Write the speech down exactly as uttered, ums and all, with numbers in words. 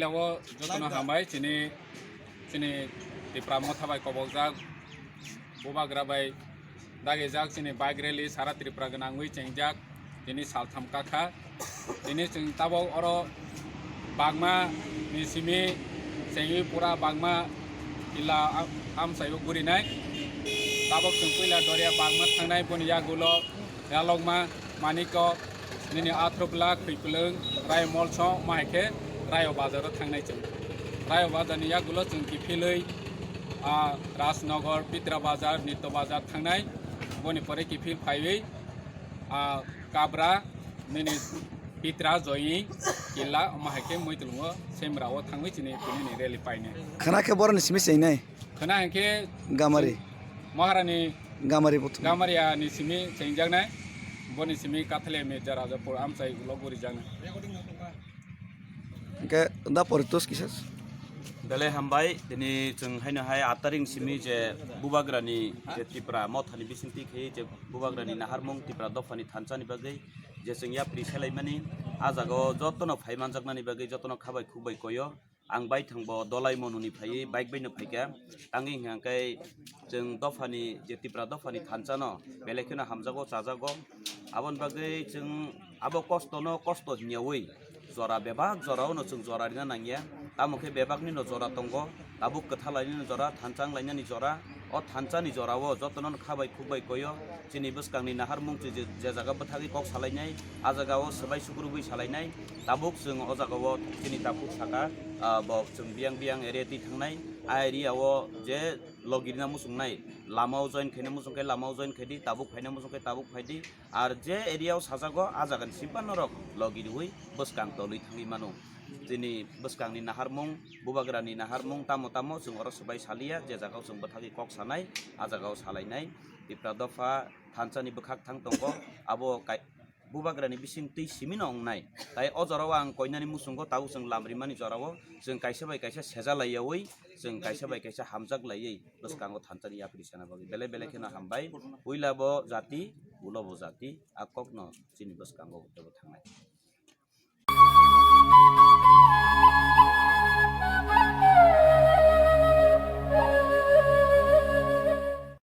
Abo jotono hambai chini, chini Tipra Motha bai kobokjak, Bubagra bai dagijak chini bike rally sara Tripura gwnangwi chengjak, tini saltham kakha. Tini chwng tabok oro Bagma ni simi chengwi pura Bagma killa am-, amchaio gurinai. Tabok chwng puila Doria Bagma thangnai, boni yagulo Yalokma, Manikok, nini Athropla, Khwiplwng, Rayo Molsong, ma hai khe Rayo Bazar o thangnai chwng. Rayo Bazar ni yagulo chwng kiphilwi, ah, Rajnagar, Pitra Bazar, Nitto Bazar thangnai. Boni pore kiphil phaiwi, ah, Kabra, nini Pitra, Joying, Killa, ma hai khe Muitlwng o Semra o thangwi chini tini ni rally painai. Khana khe boroni simi chengnai? Khana hwnkhe Gamari. Maharani Gamari buthum. Gamari ani simi chengjaknai. Boni simi Kathale Mirza Rajapur amchai ulo gurijaknai. Hwnkhe da poritos kisa. Belai hambai, tini chwng haino hai aat tarik simi je Bubagrani je Tipra Mothani bisingtwi khe je Bubagrani naharmung Tipra dophani thansa ni bagwi je chwng yapri selaimani, ah jaga o jotono phai manjaknani bagwi jotono khabai khukbai koyo. Ang baithang bo Dolai Monuni phaiwi bike bai no phaikha. Tangwi hwnkha khe chwng dophani, je Tipra dophani thansa no belai kheno hamjago, chajago. Aboni bagwi chwng abo kosto no kosto hinyawi jora bebak jora o no chwng jora rina nangya. Tamo khe bebak ni no jora tongo, tabuk kwtha lainani jora, thansa wng lainani jora. O thansa ni jora o jotono no khabai khukbai koyo. Chini bwskangni naharmung chwng je, je jaga bwthagwi kok salainai, ah jaga o swbai sukrubwi salainai. Tabuk chwng o jaga o chini takhuk saka, ah, bo chwng biyang biyang area twi thangnai. A area o je logi rina muchungnai, lama o join khaina muchung khe lama o join khai di, tabuk phaina muchung khe tabuk phai di. Ar je area o sajago, ah jaga ni simi phano norok logi riwi bwskang tolwi thangwi mano. Chini bwskangni naharmung, Bubagrani naharmung tamo tamo chwng oro swbai saliya, je jaga o chwng bwthagwi kok sanai, ah jaga o salainai. Tipra dopha thansa ni bwkhak thang tongo, abo kai-, Bubagrani bising twi simi no wngnai. Tai o jora o ang koinani muchungo tabuk chwng lam rimani jora o chwng kaisa bai kaisa seja laiyawi, chwng kaisa bai kaisa hamjak laiwi bwskango thansa ni yapri sana bagwi. Belai belai kheno hambai. Puila bo jati, ulo bo jati, a kok no chini bwskango tebo thangnai.